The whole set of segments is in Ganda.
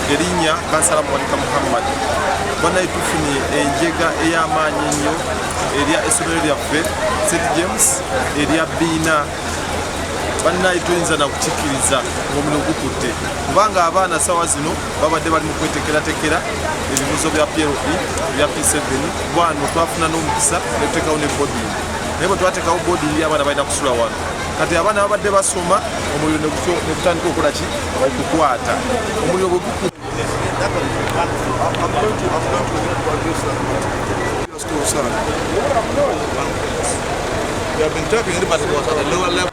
Erinnya Kansala Muwanika Muhammad. Banaye tufunye enjega ey'amaanyi ennyo erya essomero lyaffe St James erya Biina. Bannaye toyinza na kukikkiriza ng'omuliro gukutte, kubanga abaana sawa zino babadde bali mu kwetekeratekera ebibuuzo bya PLE ebya P7. Wano twafuna n'omukisa ne tuteekawo ne boarding, naye bwe twateekawo boarding abaana balina kusula wano. Kati abaana babadde basoma, omuliro ne gutandika okukola ki? Okukwata omuliro bwe gukutte. We have been talking, but it was at a lower level.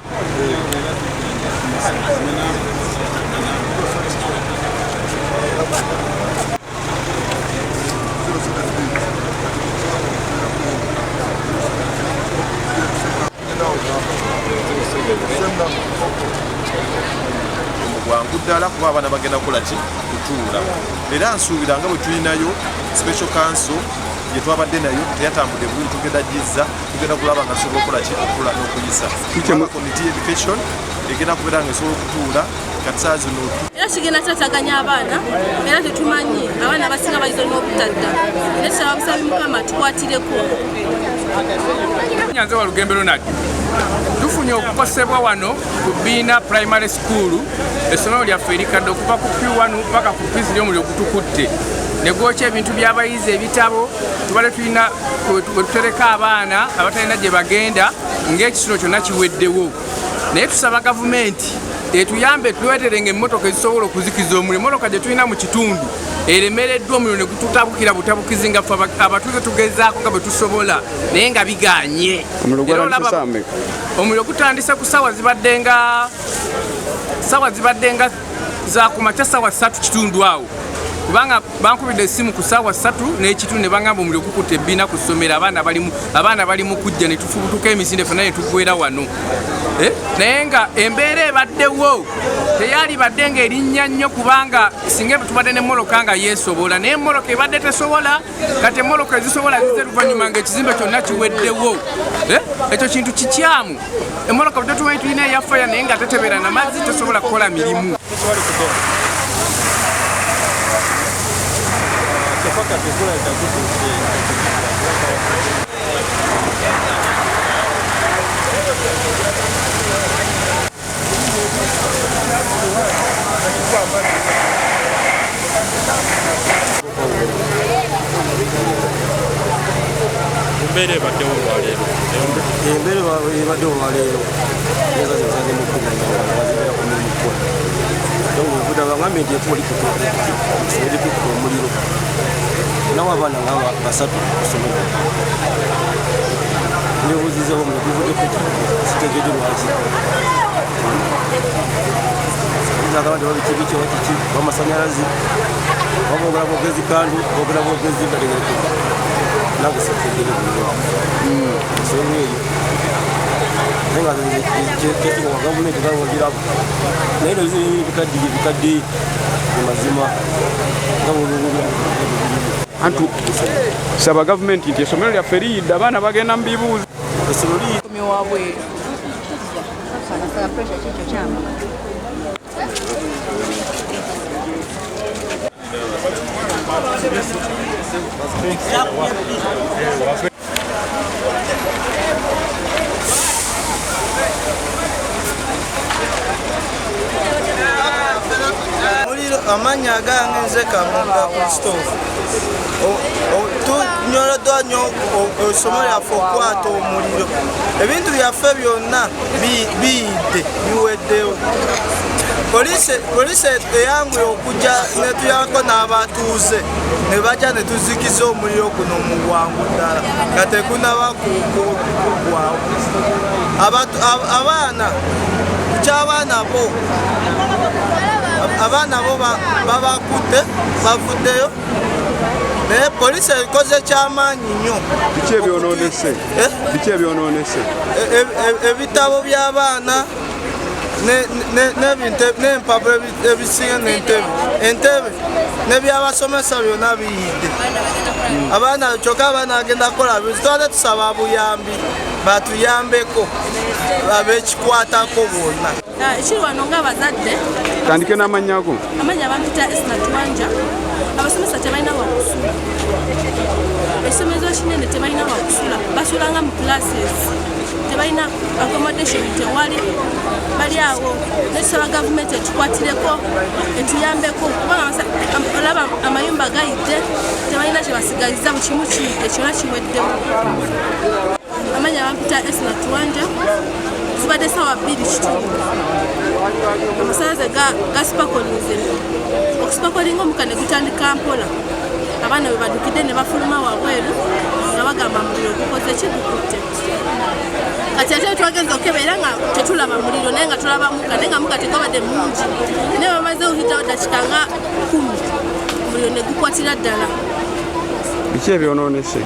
Bwangu ddala, kuba abaana bagenda kukola ki? Kutuula. Era nsuubira nga bwe tulinayo special council gye twabadde nayo teyatambudde bulungi, tugenda gizza, tugenda kulaba nga tusobola okukola ki? Okula n'okuyisa. Kubanga committee education egenda kubeera nga esobola okutuula kati saa zino. Era kigenda kyataganya abaana, era tetumanyi, abaana abasinga bayinza n'obutadda, era tusaba busabi Mukama tukwatireko. Nyanze wa Lugembe Ronald. Tufunye okukosebwa wano ku Biina Primary School, essomero lyaffe erikadde, okuva ku P1 paka ku P3 omuliro gutukutte ne gwokya ebintu by'abayizi, ebitabo. Tubadde tulina we tutereka abaana abatalina gye bagenda, ng'ekisulo kyonna kiweddewo. Naye tusaba gavumenti etuyambe, tuleeterenga emmotoka ezisobola okuzikiza omuliro. Emmotoka gye tulina mu kitundu eremereddwa, omuliro ne gututabukira butabukizi, nga ffe abatuuze tugezaako nga bwe tusobola, naye nga biganye. Omuliro Era gwatandise olaba ssaawa mmeka? Omuliro gutandise ku sawa zibadde nga zakumakya, sawa 3:15 awo, kubanga bankubidde essimu ku sawa 3:15 ne bagamba omuliro gukutte ebbiina ku ssomero, abaana bali mu kujja, ne tufubutuka emisinde fenna ne tuggwera wano. Naye nga embeera ebaddewo teyali badde ng'erinnya nnyo, kubanga singa tubadde n'emmoloka nga yeesobola, naye emmoloka ebadde tesobola. Kati emmoloka ezisobola zize luvannyuma ng'ekizimbe kyonna kiweddewo. Ekyo kintu kikyamu. Emmoloka bwe tumanyi tulina eya fire, naye nga tetebeera na mazzi, tesobola kukola mirimu. Kyokka kati gulabika gutuuse. Embeera ebaddewo olwaleero? Embeera ebadde olwaleero, neza zenzange mukubo bazibera ku mulimu kukola, obuvuda bagambye nti ekubo likutte omuliro, nawo abaana nga basatu ku ssomero. Nebuuzizawo omuliro guvudde kuki, sitegedde lwaki. Agamba nti babiki biki oba kiki, bamasanyalaze, babogera bwogezi kandu, bogera bwogezi bategerekeka, nange sitegere bulungi ensonga eyo. Naye nga kyekiwa gavumenti gawagirabu, naye bikaddiye bikadde mazima nga. Antu saba gavumenti nti essomero lyaffe liyidde, abaana bagenda mu bibuuzo. Essomero liyi Wabweru. Pressure kikyo kyama. Muliro, amannya agange nze Kamunga Christophe. Tunyoloddwa nnyo essomero lyaffe okukwata omuliro, ebintu byaffe byonna biyidde, biweddewo. Poliisi eyanguye okujja netuyako n'abatuuze ne bajja ne tuzikiza omuliro guno mu bwangu ddala nga tegunaba kuggwawo. Abaana, kukyabaana bo. Abaana bo babakutte bavuddeyo, naye poliisi ekoze kyamaanyi nnyo. Biki ebyonoonese? Biki ebyonoonese? Ebitabo by'abaana n'empapula ebisinga n'entebe, entebe n'ebyabasomesa byonna biyidde. Abaana kyokka abaana bagenda kukola tubadde tusaba buyambi, batuyambeko abekikwatako bonna. Ekiri wano ng'abazadde tandike n'amannya go. Amannya bampita Esna Tuwanja. Abasomesa tebalina wakusula, essomero kinene tebalina wakusula, basulanga mu classes, tebalina accommodation, tewali, bali awo. Netusaba gavumenti etukwatireko, etuyambeko, kubanga olaba amayumba gayidde, tebalina kyebasigaliza, buli kimu kiyidde, kyonna kiweddewo. Amannya bampita Esna Tuwanja. Zibadde sawa 2:15, amasanyalaze gasipakolinze, okusipakolinga omuka ne gutandika mpola. Abaana bwe badukidde ne bafuluma wabweru nga bagamba muliro gukoze ki, gukutte. Kati ate twagenza okukebeera nga tetulaba muliro, naye nga tulaba muka, naye nga muka tegwabadde mungi, naye bamaze okuyitawo dakika nga 10 omuliro ne gukwatira ddala. Biki ebyonoonese?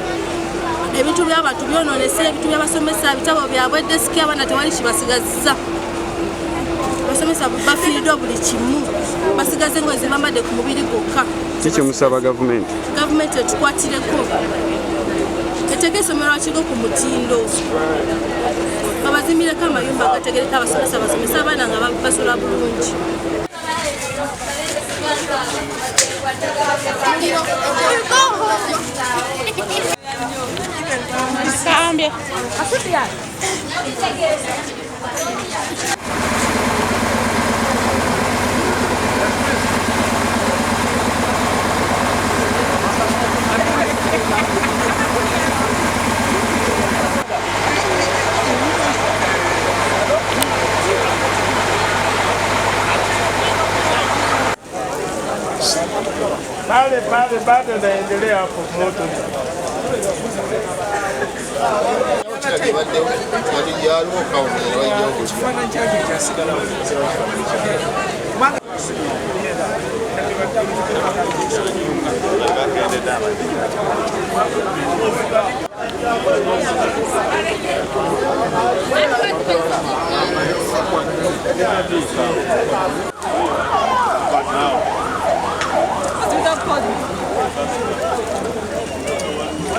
Ebintu by'abantu byonoonese, ebintu by'abasomesa, ebitabo byabwe, desiki, abaana tewali kibasigazza. Abasomesa bafiiriddwa buli kimu, basigaze engoye ze bambadde ku mubiri gwokka. Ki kyemusaba gavumenti? Gavumenti etukwatireko, eteeke essomero Akigo ku mutindo, babazimbireko amayumba agategereka abasomesa, basomesa abaana nga basula bulungi. Pale pale bado naendelea hapo moto.